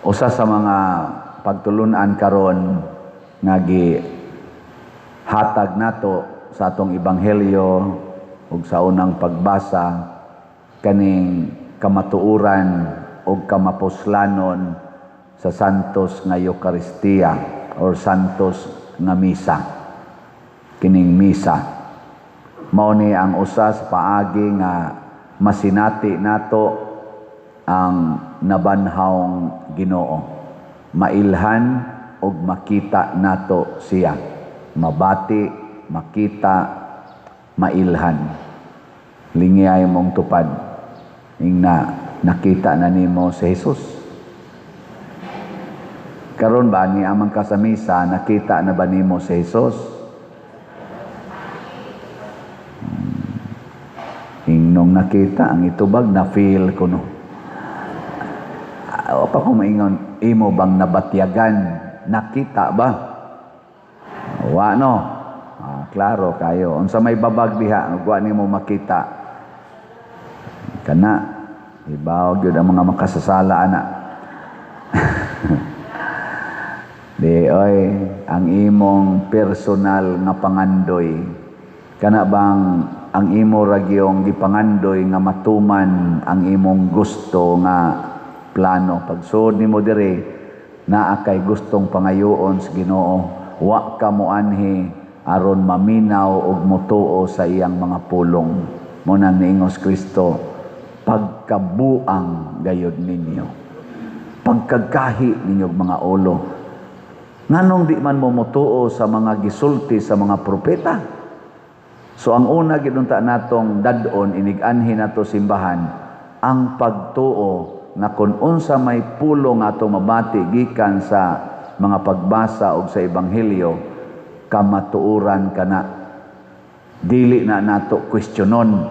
Usa sa mga pagtulunan karon nga gi hatag nato sa atong ebanghelyo ug sa unang pagbasa, kaning kamatuoran ug kamapuslanon sa Santos nga Eukaristiya or Santos nga Misa. Kining misa mao ni ang usa sa paagi nga masinati nato ang nabanhawng Ginoo, mailhan ug makita nato siya, mabati, makita, mailhan. Lingiyay mong tupad, ingna nakita na nimo si Jesus. Karon ba ni amang ka sa misa, nakita na ba nimo si Jesus? Ingnong nakita ang itubag, na feel ko no. O pa kung maingon, imo bang nabatyagan? Nakita ba? Wa no. Ah, klaro kayo. Unsa may babag diha, wa nimo makita. Kana ibaw gyud ang mga makasasala ana. Di oy, ang imong personal nga pangandoy, kana bang ang imo ragyong gipangandoy nga matuman ang imong gusto nga plano? Pagsuod nimo diri, naa kay gustong pangayoon sa Ginoo, wa ka moanhi aron maminaw og motuo sa iyang mga pulong. Mo nang niingos Kristo, "Pagkabuang gayod ninyo, pagkagahi ninyong mga ulo, nganong di man mo motuo sa mga gisulti sa mga propeta?" So ang una gid unta natong dad-on inig-anhi nato simbahan, ang pagtuo nga kung unsa may pulong ato mabati gikan sa mga pagbasa og sa ebanghelyo, kamatuoran kana. Dili na nato kwestiyonon,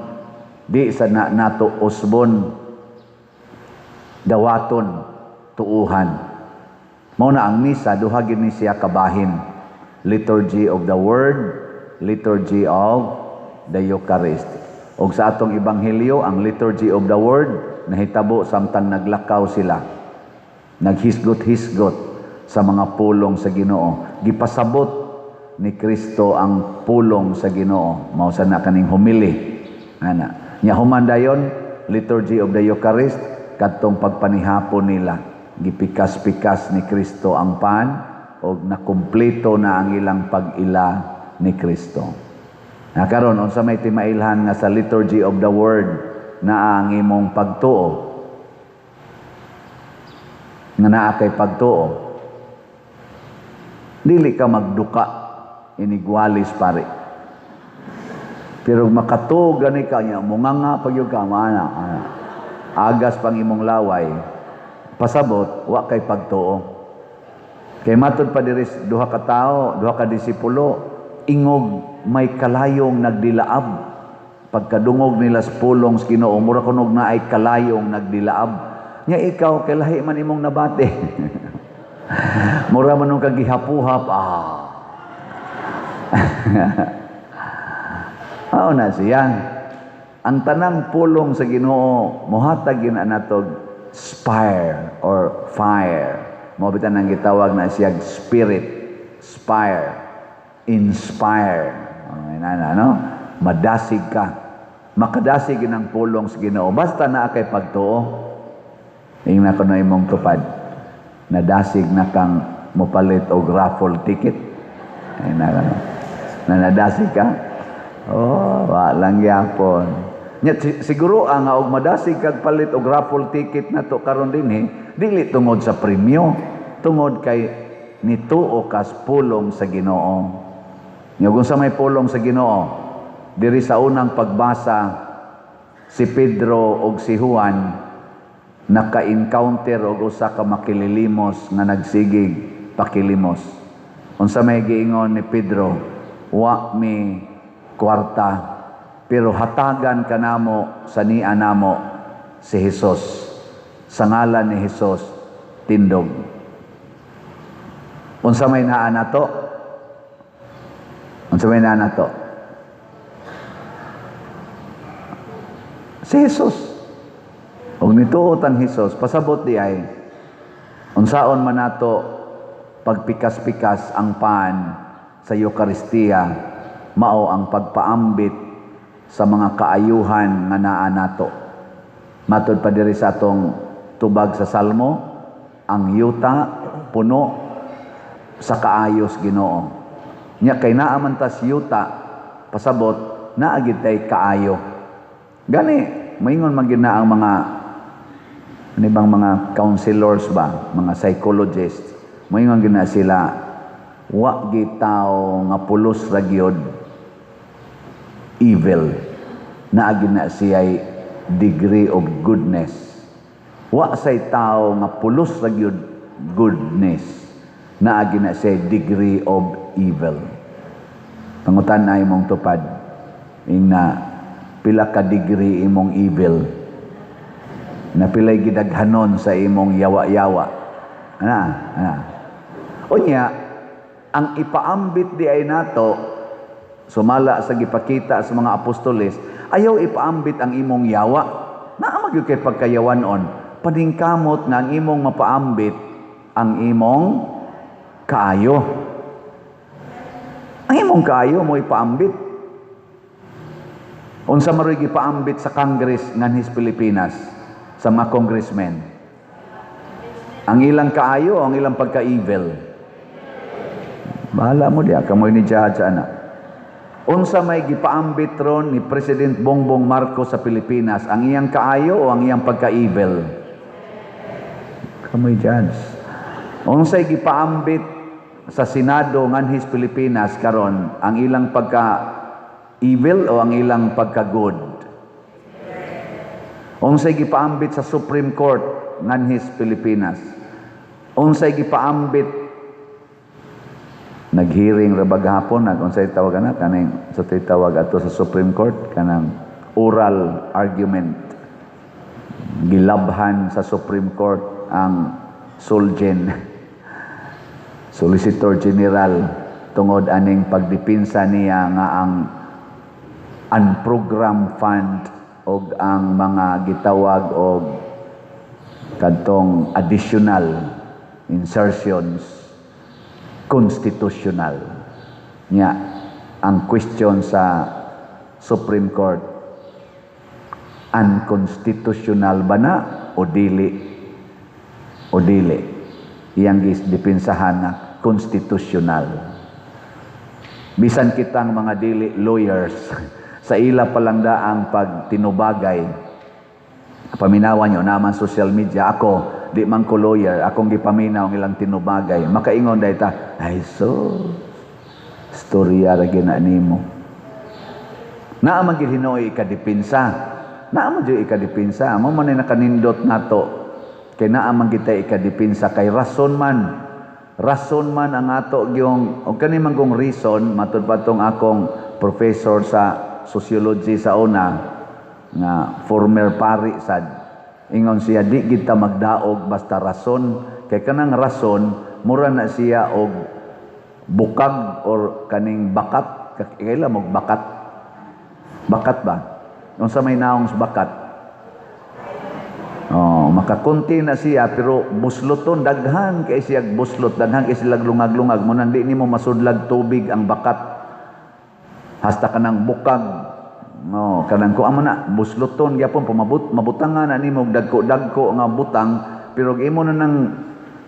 di sa na nato usbon, dawaton, tuuhan. Mao na ang misa, duha gid ni siya kabahin: liturgy of the word, liturgy of the Eucharist. Og sa atong ebanghelyo, ang liturgy of the word nahitabo samtang naglakaw sila, naghisgot-hisgot sa mga pulong sa Ginoo. Gipasabot ni Kristo ang pulong sa Ginoo. Mao sa na kaning homily ana. Nya human dayon, liturgy of the Eucharist, kadtong pagpanihapon nila, gipikas-pikas ni Kristo ang pan og nakumpleto na ang ilang pag-ila ni Kristo. Na karon, unsa may timailhan nga sa liturgy of the word na ang imong pagtuo, nga naa kay pagtuo? Dili ka magduka inigwalis pare, pero makatuo gani ka niya, munganga pag ka mana, agas pang imong laway, pasabot wa kay pagtuo. Kay matud pa diri, duha ka tawo, duha ka disipulo, ingog may kalayong nagdilaab. Pagkadungog nila sa pulong sa Ginoo, mura kunog na ay kalayong nagdilaab. Nya ikaw, kay lahi man imong nabati, mura man nung kagihapuhap ah. Mao na siya. Ang tanang pulong sa Ginoo mohatag gyud na natog spire or fire. Mao bitan ang gitawag na siya spirit, spire, inspire. Okay, na, no? Madasig ka. Makadasig ang pulong sa Ginoo basta naa kay pagtuo. Ingna ko na imong tupad, nadasig na kang mopalit og raffle ticket? Ay na, no? Na nadasig ka? Oh, wa lang gyapon. Nya siguro ang og madasig kag palit og raffle ticket nato karon dinhi, dili tungod sa premyo, tungod kay nituo kas pulong sa Ginoo. Nya kung sa may pulong sa Ginoo diri sa unang pagbasa, si Pedro og si Juan naka-encounter og usa ka makililimos nga nagsigig pakilimos. Unsa may giingon ni Pedro? "Wa mi kwarta, pero hatagan kanamo sa nia namo si Jesus. Sa ngalan ni Jesus, tindog." Unsa may naa nato? Unsa may naa nato? Si Jesus. Og nituot ang Jesus, pasabot di ay, Unsaon man nato pagpikas-pikas ang pan sa Eukaristiya, mao ang pagpaambit sa mga kaayuhan nga naa nato. Matod pa diri sa atong tubag sa Salmo, ang yuta puno sa kaayos Ginoo. Nya kay naa man tas yuta, pasabot naa gid tay kaayo. Gani maingon man gid na ang mga ano bang mga counselors ba, mga psychologists, maingon gid na sila, wa gitaw nga pulos ra gyud evil, naa gid na siya'y degree of goodness. Wa say tao nga pulos ra gyud goodness, naa gid na siya'y degree of evil. Pangutan ay imong tupad, ingna pila ka degree imong evil, na pilay gidaghanon sa imong yawa-yawa. Ana, ana. Unya, ang ipaambit di ay nato, sumala sa gipakita sa mga apostoles, ayaw ipaambit ang imong yawa. Naa man gyud kay pagkayawanon, paningkamot nga ang imong mapaambit ang imong kaayo. Ang imong kaayo mo ipaambit. Unsa maroy gipaambit sa Congress nganhis Pilipinas sa mga congressmen? Ang ilang kaayo o ang ilang pagka-evil? Bahala mo diya, kamoy ni judge ana. Unsa may gipaambit ron ni President Bongbong Marcos sa Pilipinas, ang iyang kaayo o ang iyang pagka-evil? Kamoy judge. Unsay gipaambit sa Senado nganhis Pilipinas karon, ang ilang pagka-evil o ang ilang pagka-good? Unsay gipaambit sa Supreme Court nganhis Pilipinas? Unsay gipaambit, naghearing ra gahapon, nag unsay tawag ana, kaning sa tawag ato sa Supreme Court, kanang oral argument, gilabhan sa Supreme Court ang Solgen, Solicitor General, tungod aning pagdepinsa niya nga ang unprogrammed fund og ang mga gitawag og kadtong additional insertions constitutional. Nya ang question sa Supreme Court, unconstitutional ba na o dili? O dili? Iyang gidepinsahan na constitutional. Bisan kitang mga dili lawyers, sa ila palang daang pagtinubagay, paminawan nyo naman social media, ako di man ko lawyer, akong gipaminaw ang ilang tinubagay, makaingon dahil ta, ay so storya ra gina nimo. Naa man gid hinuoy ikadipinsa, naa man jud ikadipinsa. Mo man ni nakanindot nato kay naa man gid tay ikadipinsa, kay rason man, rason man ang ato gyung og kani man kong reason. Matud pa tong akong professor sa sociology sa una nga former pari sad, ingon siya, di gid ta magdaog basta rason, kay kanang rason mura na siya og bukag or kaning bakat. Kaila mo bakat? Bakat ba? Unsa may naong sa bakat? Oh, makakunti na siya pero busloton, daghan kay siya buslot, daghan kay sila lungag-lungag mo nang di nimo masudlag tubig ang bakat. Hasta kanang bukag. No, kanang kuan man na busloton gyapon, pumabot mabutangan na nimo dagko-dagko nga butang, pero imo na nang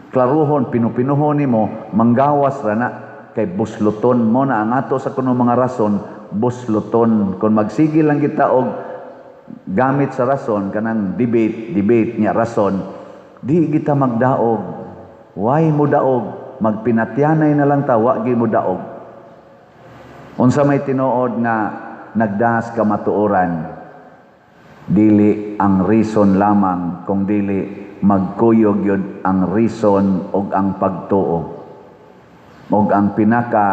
klaruhon, pinupinuhon nimo, manggawas ra na kay busloton mo na. Ang ato sa kuno mga rason, busloton. Kung magsige lang kita og gamit sa rason, kanang debate debate niya rason, di kita magdaog. Why mo daog? Magpinatyanay na lang ta, wa gi mo daog. Unsa may tinuod nga nagdas kamatuoran? Dili ang reason lamang, kung dili magkuyog yun ang reason og ang pagtuo. Og ang pinaka,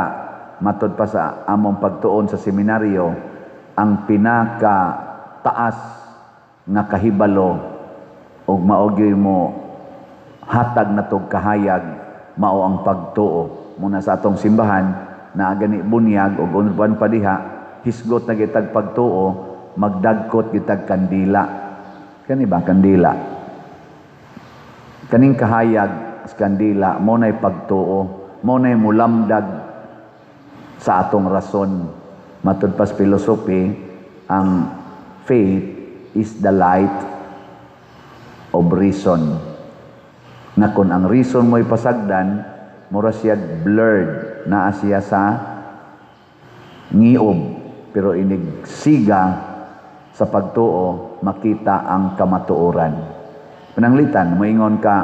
matod pa sa among pagtuon sa seminaryo, ang pinaka taas nga kahibalo og mao gyud mo hatag natog kahayag, mao ang pagtuo. Muna sa atong simbahan na gani bunyag og uban pa diha, hisgot na gitag pagtuo, magdagkot gitag kandila. Kani ba kandila? Kaning kahayag sa kandila, mao nay pagtuo, mao nay mulamdag sa atong rason. Matud pas philosophy, ang faith is the light of reason. Na kung ang reason mo'y pasagdan, mura siya blurred, naa siya sa ngiob, pero inig siga sa pagtuo, makita ang kamatuoran. Pananglitan, moingon ka,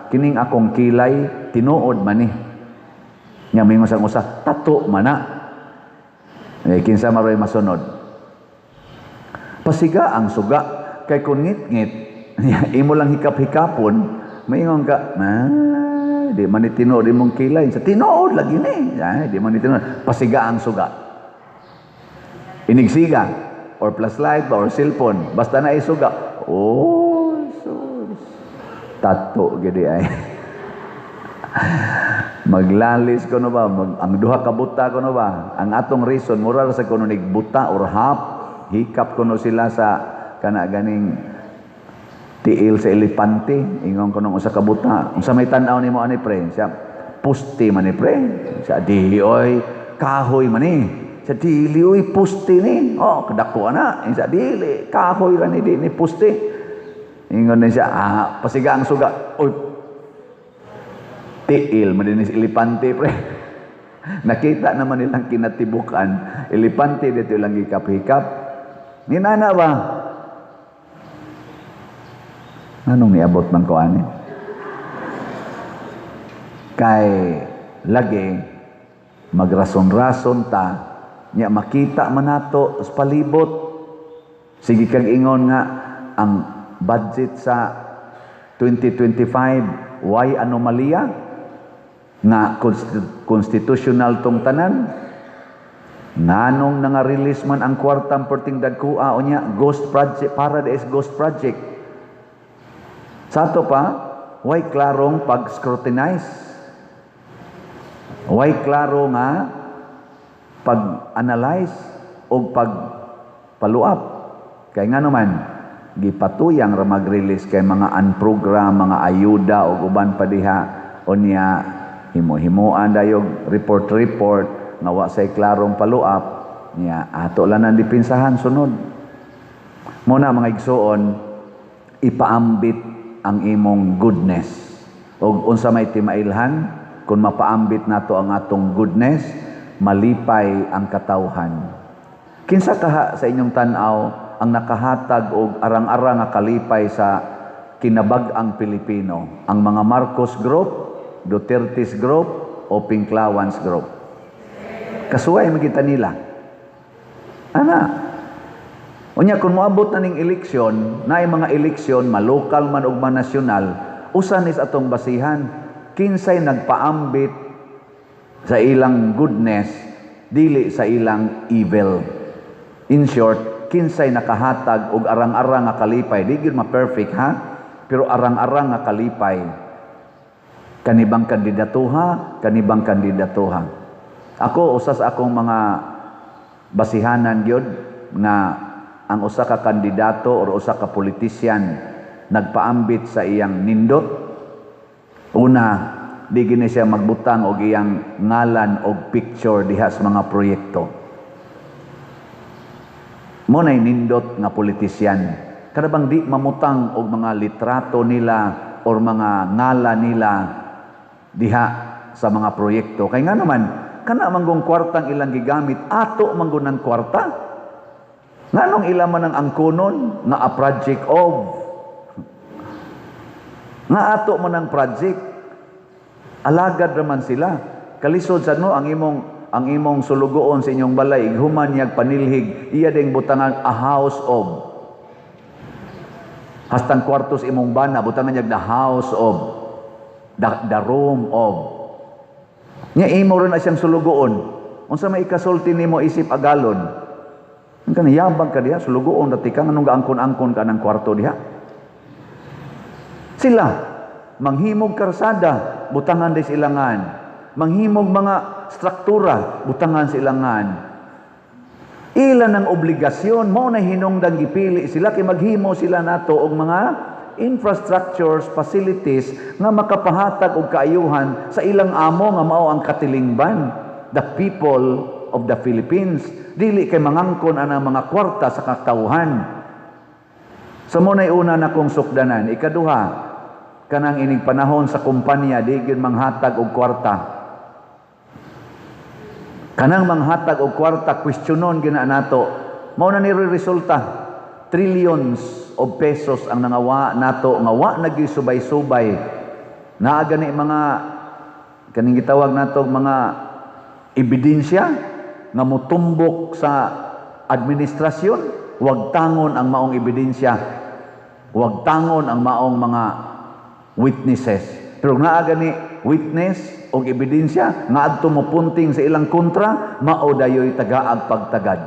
"Kining akong kilay, tinuod man ni." Nya moingon sa usa, "Tato man na." Eh, kinsa maroy masunod? Pasiga ang suga, kay kung ngit-ngit, imo lang hikap-hikapon, maingon ka, "Ah, di man ni tinuod imong kilay." Sa tinuod lagi ni. Ay, di man ni tinuod. Pasiga ang suga. Inigsiga, or flashlight ba, or cellphone, basta na isuga. Oh, sus. Tato gidi ay. Maglalis ko no ba, ang duha ka buta ko no ba, ang atong reason, mura ra sa kuno nig buta or hap, hikap kuno sila sa kana ganing tiil sa elepante. Ingon ko nung usa ka buta, "Unsa may tan-aw nimo ani, pre?" Siya, "Puste man ni, pre." Siya, "Di oy, kahoy man ni." Sa "Dili oy, puste ni." "Oh, kadako ana." Siya, "Dili, kahoy ra ni, di ni puste." Ingon ni siya, "Ah, pasiga ang suga. Oy, tiil man din sa elepante, pre." Nakita naman nilang kinatibukan, elepante dito lang hikap-hikap. Ninana ba? Anong niabot man ko ani? Kay lagi magrason-rason ta nya, makita man nato sa palibot. Sige kag ingon nga ang budget sa 2025 why anomalya nga constitutional tong tanan, nganong nanga-release man ang kwartang perting dagkua unya ghost project, para is ghost project? Sa ato pa, way klarong pag-scrutinize, way klaro nga pag-analyze o pag-follow up. Kay nga naman gipatuyang ra mag-release kay mga unprogram, mga ayuda o uban pa diha. Unya himo-himuan dayog report report nga wa say klarong follow up niya, ato lang ang dipinsahan sunod. Muna, mga igsuon, ipaambit ang imong goodness. Og unsa may timailhan kung mapaambit nato ang atong goodness? Malipay ang katawhan. Kinsa kaha sa inyong tan-aw ang nakahatag og arang-arang nga kalipay sa kinabag-ang Pilipino? Ang mga Marcos Group, Duterte's Group, o Pinklawans Group? Kasuway magita nila. Ana. Unya kung moabot na ning eleksyon, naay mga eleksyon, malokal man ug man nasyonal, usa ni sa atong basihan, kinsay nagpaambit sa ilang goodness, dili sa ilang evil. In short, kinsay nakahatag og arang-arang nga kalipay, di gyud ma-perfect ha, pero arang-arang nga kalipay. Kanibang kandidatuha, kanibang kandidatuha. Ako, usa sa akong mga basihanan gyud nga ang usa ka kandidato or usa ka politician nagpaambit sa iyang nindot. Una, di gini siya magbutang og iyang ngalan og picture diha sa mga proyekto. Mo nay nindot nga politician. Kada bang di mamutang og mga litrato nila or mga ngalan nila diha sa mga proyekto. Kay nga naman, kana manggong kwartang ilang gigamit, ato manggon ang kwarta. Nganong ila man ang angkonon nga a project of? Nga ato man ang project. Alagad raman sila. Kalisod sa no ang imong sulugoon sa inyong balay, ighuman niyag panilhig, iya ding butangan a house of. Hastang kwarto sa imong bana, butangan niya the house of, the room of. Nya imo rin na siyang sulugoon. Unsa may ikasulti nimo isip agalon? Ang kaniyabang ka diha, sulugoon dati ka, nganong gaangkon-angkon ka ng kwarto diha? Sila, manghimog karsada, butangan des ilangan. Manghimog mga struktura, butangan sa ilangan. Ilan ang obligasyon mo na hinungdang gipili sila kay maghimo sila nato og mga Infrastructures, facilities nga makapahatag og kaayuhan sa ilang amo nga mao ang katilingban, the people of the Philippines. Dili kay mangangkon ang mga kwarta sa katawhan. So mao na'y una na kong sukdanan. Ikaduha, kanang inig panahon sa kumpanya, di gyud manghatag og kwarta. Kanang manghatag og kwarta, kwestiyonon gina nato. Mao na ni resulta. Trillions of pesos ang nangawa nato nga wa na gyud subay-subay. Naa gani mga kaning gitawag nato mga ebidensya nga motumbok sa administrasyon, wag tangon ang maong ebidensya, wag tangon ang maong mga witnesses. Pero naa gani witness og ebidensya nga adto mo punting sa ilang kontra, mao dayoy tagaag pagtagad.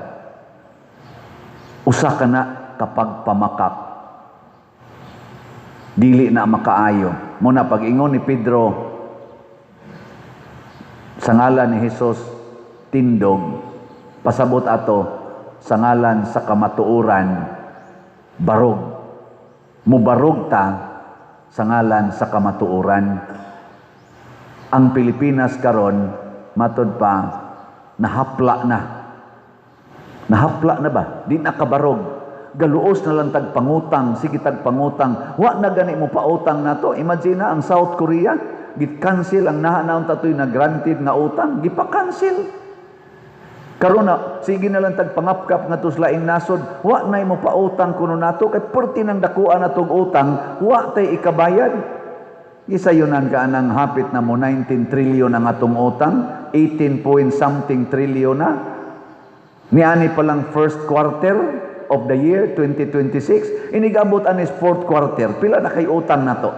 Usa ka na kapag pamakak. Dili na makaayo. Muna pag-ingon ni Pedro sa ngalan ni Jesus, tindog. Pasabot ato, sa ngalan sa kamatuoran, barog. Mubarog ta sa ngalan sa kamatuoran. Ang Pilipinas karon, matod pa, nahapla na. Nahapla na ba? Di na kabarog. Galuos na lang tag pangutang, sige tag pangutang. Wa na gani mo pautang nato. Imagine na ang South Korea, gi-cancel ang naha naon tatoy na granted nga utang, gipa-cancel. Karon na sige na lang tag pangapkap nga sa laing nasod, wa nay mo pautang kuno nato kay perti nang dakuan natong utang, wa tay ikabayad. Gisayunan ka anang hapit na mo 19 trillion ang atong utang, 18 point something trillion na. Niani pa lang first quarter of the year 2026, inigabot anis fourth quarter, pila na kay utang nato?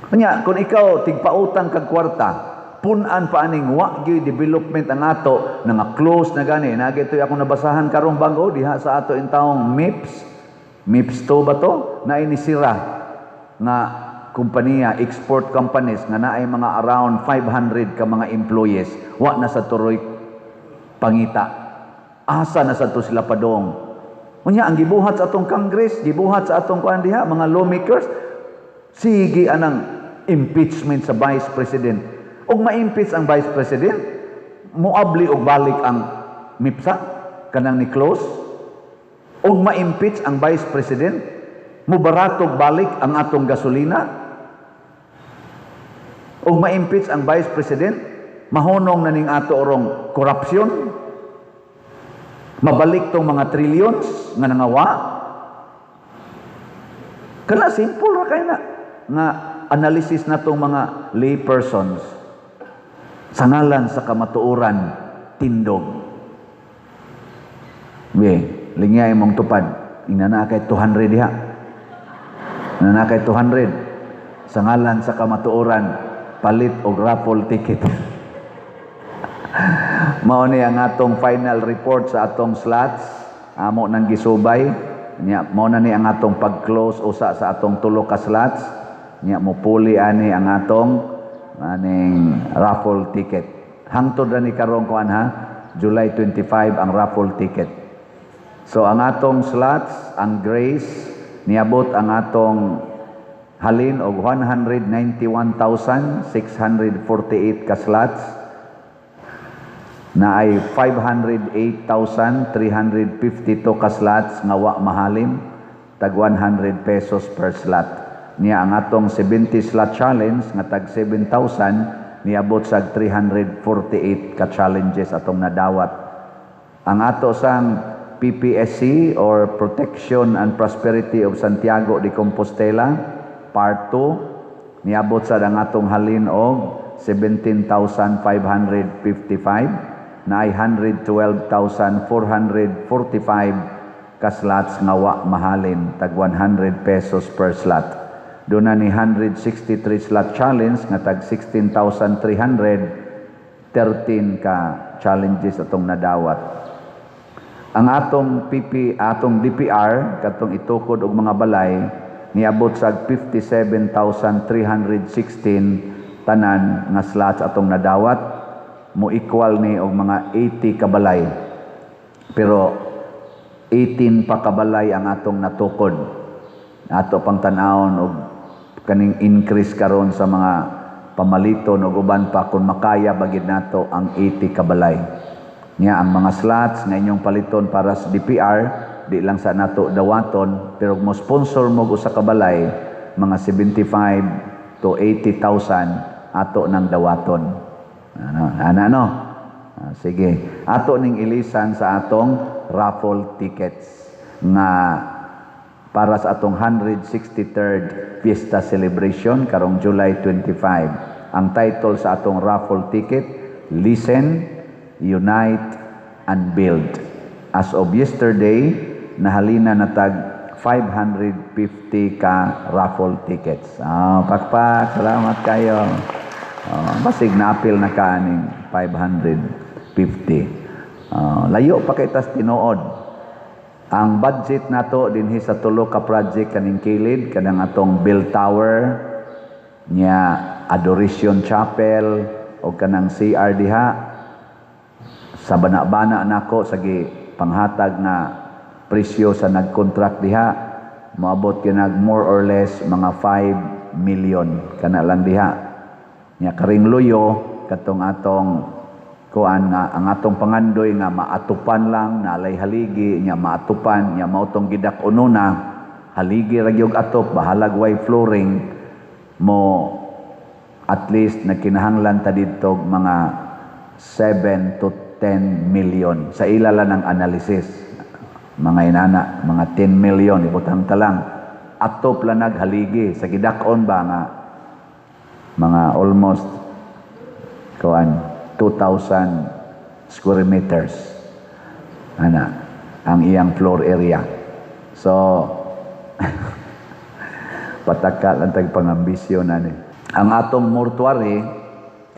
Kanya, kung ikaw tigpautang kag kwarta, punan pa aning wa gyud development ang ato, nga close na gani. Nagitoy akong nabasahan karong bago diha sa ato in taong MIPS. MIPS to ba to? Na inisira nga kumpanya, export companies nga naay mga around 500 ka mga employees. Wa na sa turoy pangita. Asa na sa to sila padong? Unya ang gibuhat sa atong Congress, gibuhat sa atong kuan diha, mga lawmakers, sige anang impeachment sa Vice President. Ug ma-impeach ang Vice President, moabli og balik ang MIPSA kanang ni close. Ug ma-impeach ang Vice President, mubaratog balik ang atong gasolina. Ug ma-impeach ang Vice President, mahunong na ning ato orong korupsyon. Mabalik tong mga trillions nga nangawa. Kana simple ra kay na nga analysis natong mga lay persons. Sa ngalan sa kamatuoran, tindog. Be, lingyay mong tupad. Ina na kay 200 diha. Ina na kay 200. Sa ngalan sa kamatuoran, palit og raffle ticket. Mao ni ang atong final report sa atong slots. Amo nang gisubay. Nya mao na ni ang atong pag-close usa sa atong tulo ka slots. Nya mo puli ani ang atong aning raffle ticket. Hangtod ra ni karong kuan ha, July 25 ang raffle ticket. So ang atong slots, ang Grace, niabot ang atong halin og 191,648 ka slots na ay 508,352 ka slots nga wa mahalin, tag 100 pesos per slot. Niya ang atong 70 slot challenge nga tag 7,000, niabot sa 348 ka challenges atong nadawat. Ang ato sang PPSC or Protection and Prosperity of Santiago de Compostela Part 2, niabot sa ang atong halin og 17,555 na ay 112,445 ka slots nga wa mahalin, tag 100 pesos per slot. Doon na ni 163 slot challenge nga tag 16,313 ka challenges atong nadawat. Ang atong PP, atong DPR katong itukod og mga balay, niabot sa 57,316 tanan nga slots atong nadawat, mo equal ni og mga 80 kabalay. Pero 18 pa kabalay ang atong natukod. Ato pang tan-awon og kaning increase karon sa mga pamaliton og uban pa, kung makaya ba gid nato ang 80 ka balay. Nya ang mga slots nga inyong paliton para sa DPR, di lang sa nato dawaton, pero mo sponsor mo og usa ka balay, mga 75 to 80,000 ato nang dawaton. Ano, ana no? Ah, sige. Ato ning ilisan sa atong raffle tickets nga para sa atong 163rd Fiesta Celebration karong July 25. Ang title sa atong raffle ticket, "Listen, Unite, and Build." As of yesterday, nahalina na tag 550 ka raffle tickets. Ah, pakpak, salamat kayo. Ah, basig naapil na ka aning 550. Ah, layo pa kay tas tinuod. Ang budget nato dinhi sa tulo ka project kaning kilid, kanang atong bell tower nya, Adoration Chapel o kanang CR diha sa bana-bana nako sa gi panghatag na presyo sa nagkontract diha, moabot kinag more or less mga 5 million kana lang diha. Nya karing luyo katong atong kuan nga ang atong pangandoy nga maatupan lang, nalay haligi nya, maatupan nya, mao tong gidak-onon na haligi ra gyud atop, bahalag way flooring mo, at least nagkinahanglan ta didto mga 7 to 10 million sa ila lang ng analysis, mga inana, mga 10 million ibutang ta lang atop lang naghaligi sa gidak-on ba nga mga almost kuan 2,000 square meters ana ang iyang floor area. So pataka lang tag pangambisyon ani. Ang atong mortuary,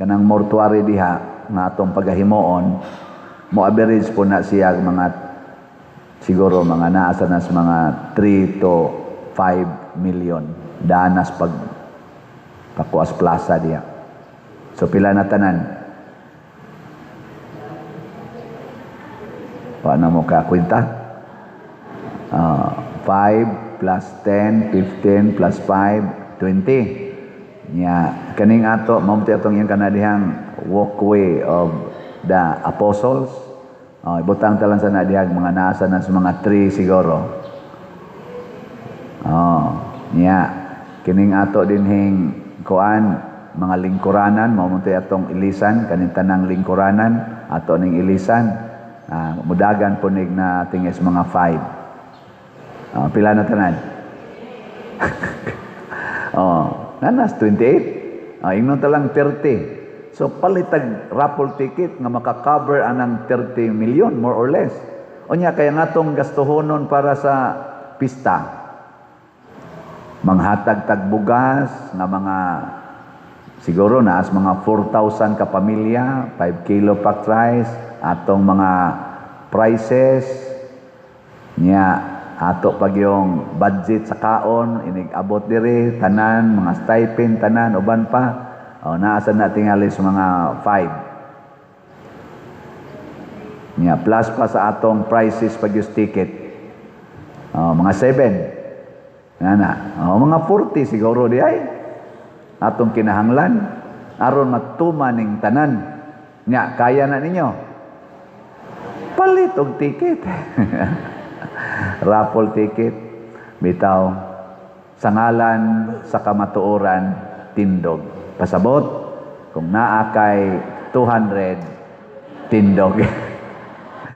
kanang mortuary diha nga atong pagahimuon, mo average po na siya mga siguro mga naa sa nas mga 3 to 5 million danas pag pakuas plaza diha. So pila na tanan? Paano mo ka kwenta? 5 plus 10, 15 plus 5, 20. Nya, kaning ato, mao atong iyang kanadihang walkway of the apostles. Oh, ibutang talang sa nadihag mga nasa na sa mga 3 siguro. Oh, nya, kining ato dinhing kuan mga lingkuranan, mao man atong ilisan, kaning tanang lingkuranan ato ning ilisan. Ah, mudagan po nig na tingis mga 5. Oh, pila na tanan? Oh, nanas 28. Oh, ingnon ta lang 30. So palitag raffle ticket nga maka-cover anang 30 million more or less. Unya kaya nga tong gastuhonon para sa pista. Manghatag tag bugas nga mga siguro naas mga 4,000 ka pamilya, 5 kilo packed rice, atong mga prices nya, ato pag yung budget sa kaon inig abot diri tanan, mga stipend tanan, uban pa, o naa sa na tingali sa mga 5 nya, plus pa sa atong prices pag yung ticket, o, mga 7 nga na, o, mga 40 siguro di ay atong kinahanglan aron matuma ning tanan. Nya kaya na ninyo, palit og ticket, raffle ticket bitaw, sa ngalan sa kamatuoran, tindog. Pasabot kung naa kay 200, tindog.